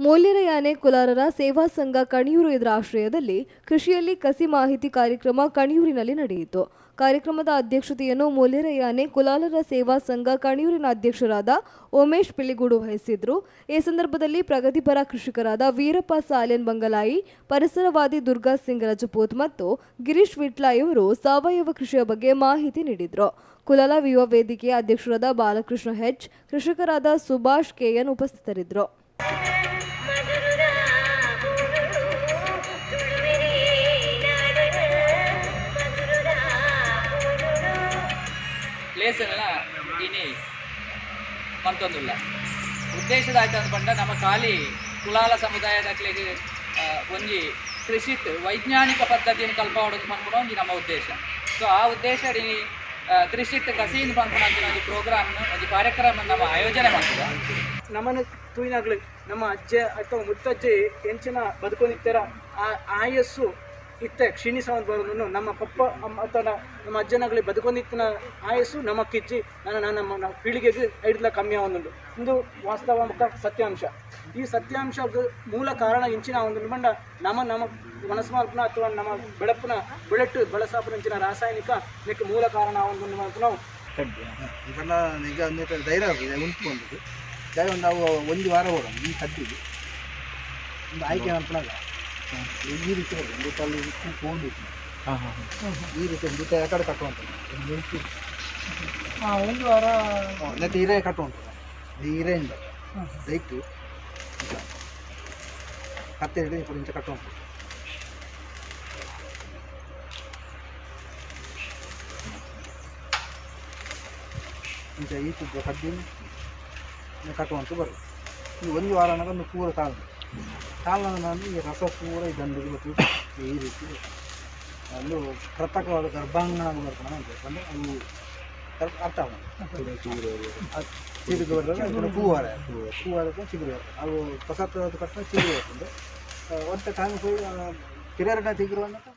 ಮೋಲ್ಯರ ಯಾನೆ ಕುಲಾರರ ಸೇವಾ ಸಂಘ ಕಣಿಯೂರು ಇದರ ಆಶ್ರಯದಲ್ಲಿ ಕೃಷಿಯಲ್ಲಿ ಕಸಿ ಮಾಹಿತಿ ಕಾರ್ಯಕ್ರಮ ಕಣಿಯೂರಿನಲ್ಲಿ ನಡೆಯಿತು. ಕಾರ್ಯಕ್ರಮದ ಅಧ್ಯಕ್ಷತೆಯನ್ನು ಮೋಲ್ಯರ ಯಾನೆ ಕುಲಾಲರ ಸೇವಾ ಸಂಘ ಕಣಿಯೂರಿನ ಅಧ್ಯಕ್ಷರಾದ ಉಮೇಶ್ ಪಿಲಿಗೂಡು ವಹಿಸಿದ್ರು. ಈ ಸಂದರ್ಭದಲ್ಲಿ ಪ್ರಗತಿಪರ ಕೃಷಿಕರಾದ ವೀರಪ್ಪ ಸಾಲಿಯನ್ ಬಂಗಲಾಯಿ, ಪರಿಸರವಾದಿ ದುರ್ಗಾ ಸಿಂಗ್ ರಜಪೂತ್ ಮತ್ತು ಗಿರೀಶ್ ವಿಟ್ಲಾ ಇವರು ಸಾವಯವ ಕೃಷಿಯ ಬಗ್ಗೆ ಮಾಹಿತಿ ನೀಡಿದರು. ಕುಲಾಲ ಯುವ ವೇದಿಕೆಯ ಅಧ್ಯಕ್ಷರಾದ ಬಾಲಕೃಷ್ಣ ಹೆಚ್, ಕೃಷಿಕರಾದ ಸುಭಾಷ್ ಕೆಎನ್ ಉಪಸ್ಥಿತರಿದ್ದರು. ಮಧುರದ ಬೂಡುಡು ತುಳುವೆರೆ ನಾಡರ ಮಧುರದ ಬೂಡುಡು. ಲೇಸನ್ಲ ಇನಿ ಮಂತೊಂದುಲ್ಲ. ಉದ್ದೇಶದ ಆಯ್ತು ಪಂಡ, ನಮ್ಮ ಖಾಲಿ ಕುಲಾಲ ಸಮುದಾಯದಕ್ಲೆಗ್ ಒಂಜಿ ಕೃಷಿಟ್ ವೈಜ್ಞಾನಿಕ ಪದ್ಧತಿಯನ್ನು ಕಲ್ಪಾವೊಡು ಪನ್ಪುನ ಒಂಜಿ ನಮ್ಮ ಉದ್ದೇಶ. ಸೊ ಆ ಉದ್ದೇಶ ಇನಿ ಕೃಷಿಟ್ ಕಸೀನ್ ಪನ್ಪುನ ಒಂಜಿ ಪ್ರೋಗ್ರಾಮ್, ಒಂಜಿ ಕಾರ್ಯಕ್ರಮ ನಮ್ಮ ಆಯೋಜನೆ ಮಾಡ್ತದೆ. ನಮ್ಮನ್ನು ತೂಯಿನಾಗ್ಲಿ ನಮ್ಮ ಅಜ್ಜ ಅಥವಾ ಮುತ್ತಜ್ಜೆ ಎಂಚಿನ ಬದುಕೊಂಡಿತ್ತರ, ಆ ಆಯಸ್ಸು ಇತ್ತೆ ಕ್ಷೀಣಿಸವಂತ ಬರೋದನ್ನು. ನಮ್ಮ ಪಪ್ಪ ಅಥವಾ ನಮ್ಮ ಅಜ್ಜನಾಗಲಿ ಬದುಕೊಂಡಿತ್ತಿನ ಆಯಸ್ಸು ನಮಕ್ಕಿಜ್ಜಿ. ನಾನು ನಾನು ನಮ್ಮ ನಮ್ಮ ಪೀಳಿಗೆಗೆ ಐಡ್ಲ ಕಮ್ಮಿ ಆವೊಂದುಂಡು. ಇಂದು ವಾಸ್ತವ ಬೊಕ್ಕ ಸತ್ಯಾಂಶ. ಈ ಸತ್ಯಾಂಶ ಮೂಲ ಕಾರಣ ಇಂಚಿನ ಒಂದು ಬಂಡ ನಮ್ಮ ನಮ್ಮ ಮನಸ್ಸು ಮಲ್ಪುನ ಅಥವಾ ನಮ್ಮ ಬೆಳಪುನ ಬೆಳೆಟ್ಟು ಬಳಸಾಪುನ ಇಂಚಿನ ರಾಸಾಯನಿಕ ನೆಕ್ ಮೂಲ ಕಾರಣ ಒಂದು ನಾವು. ಪಂಡ ಈಗ ಒಂದು ಧೈರ್ಯ ಆಗುದು ಉಂಟು ಬಂದದ್ದು. ದಾಯ ಒಂದು ನಾವು ಒಂದು ವಾರ ಹೋಗೋಣ. ಈ ಕಡ್ಡಿಗೆ ಒಂದು ಆಯ್ಕೆ ಮಲ್ಪುನಾಗ ಈ ರೀತಿ ಹೋಗಿ ಒಂದು ಅಲ್ಲಿ ಫೋನ್ ಈ ರೀತಿ ಒಂದು ಆ ಕಡೆ ಕಟ್ಟುವಂತ ಒಂದು ಮೆಣಸು. ಒಂದು ವಾರ. ಮತ್ತೆ ಹೀರೆ ಕಟ್ಟುವಂತ ಹೀರೆಯಿಂದ ದೈಟು ಕತ್ತೆ ಹಿಡಿದು ಈ ಇಂಚ ಕಟ್ಟುವಂತ. ಇಂಚ ಈ ತುಪ್ಪ ಕಡ್ಡಿ ಕಟ್ಟುವಂತ ಬರುತ್ತೆ. ಈ ಒಂದು ವಾರ ಅನ್ನೋದು ಒಂದು ಪೂರ ಕಾಲ ಕಾಲ ನಾನು ಈ ರಸ ಪೂರ ಈ ದಂಡಿಗೆ ಮತ್ತು ಈ ರೀತಿ ಒಂದು ಕೃತಕವಾದ ಗರ್ಭಾಂಗಣ ಬರ್ತಾನೆ ಅಂತ ಅಂದರೆ ಅವು ಅರ್ಥ ಚಿಗುರು ಬರ್ತದೆ. ಅದನ್ನು ಹೂವಾರ ಹೂವಾರ ಚಿಗುರು ಬರ್ತದೆ. ಅವು ಹೊಸತಾದ ಕಟ್ಟ ಚಿಗುರು ಬರ್ತದೆ. ಒಂತ ಟೈಮ್ ಪಿರಿಯರ್ನ ಚಿಗುರು ಅನ್ನೋದು.